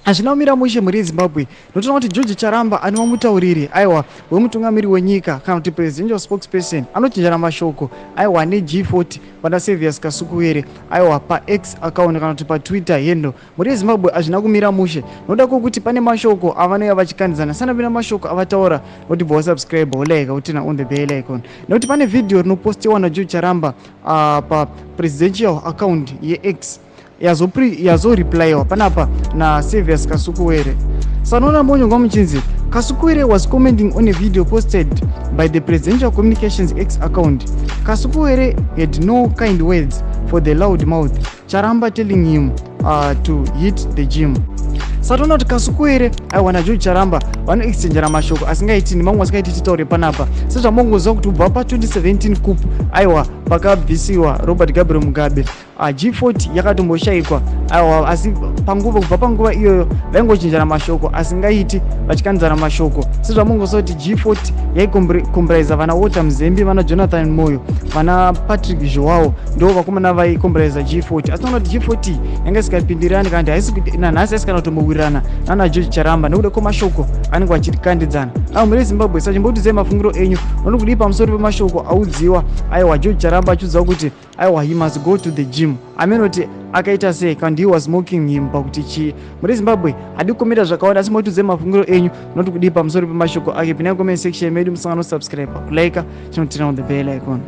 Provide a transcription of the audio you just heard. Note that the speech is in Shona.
Hazvina kumira mushe mhuri yeZimbabwe. Notoona kuti George Charamba anova mutauriri aiwa wemutungamiri wenyika kana kuti presidential spokesperson anochinjana mashoko aiwa neG40 vana Savious Kasukuwere aiwa paX account kana kuti paTwitter handle. Mhuri yeZimbabwe, hazvina kumira mushe noda kwokuti pane mashoko avanouya vachikandidzana sanapinda mashoko avataura nokuti bva wasubscribe, wolike, woturn on the bell icon, nekuti pane vhidhiyo rinopostiwa naGeorge Charamba papresidential account yeX yazoreplyiwa panapa naSavious Kasukuwere. Sanoona monyorwa muchinzi Kasukuwere was commenting on a video posted by the Presidential Communications X account. Kasukuwere had no kind words for the loud mouth Charamba, telling him to hit the gym. Satoona kuti Kasukuwere aiwa naGeorge Charamba vanoexchanjana mashoko asingaiti nemamwe asingaiti titaure panapa, sezvamongoziva kuti kubva pa2017 coup, aiwa, pakabvisiwa Robert Gabriel Mugabe, G40 yakatomboshayikwa, aiwa, asi panguva kubva panguva iyoyo vaingochinjana mashoko asingaiti, vachikandidzana mashoko, sezvamongoziva kuti G40 yaicomprisa vana Walter Mzembi, vana Jonathan Moyo, vana Patrick Zhuwao, ndo vakomana vaicomprisa G40. Asi toona kuti G40 yanga isikapindirani kana kuti nanhasi aisikana kutombowirirana nana George Charamba nekuda kwemashoko anenge vachikandidzana aiwa. Mhuri yeZimbabwe, sachimbotidzai mafungiro enyu, vano kudii pamusoro pemashoko audziwa, aiwa, George Charamba achiudza kuti, aiwa, he must go to the gym? Amenoti akaita sei kana he was mocking him pakuti chii? Muri Zimbabwe, hadi kukomenta zvakawanda, asi motiudzai mafungiro enyu, noti kudii pamusoro pemashoko ake? Pinai comment section medu, musangano subscribe, kulike, chinoturn on the bell icon.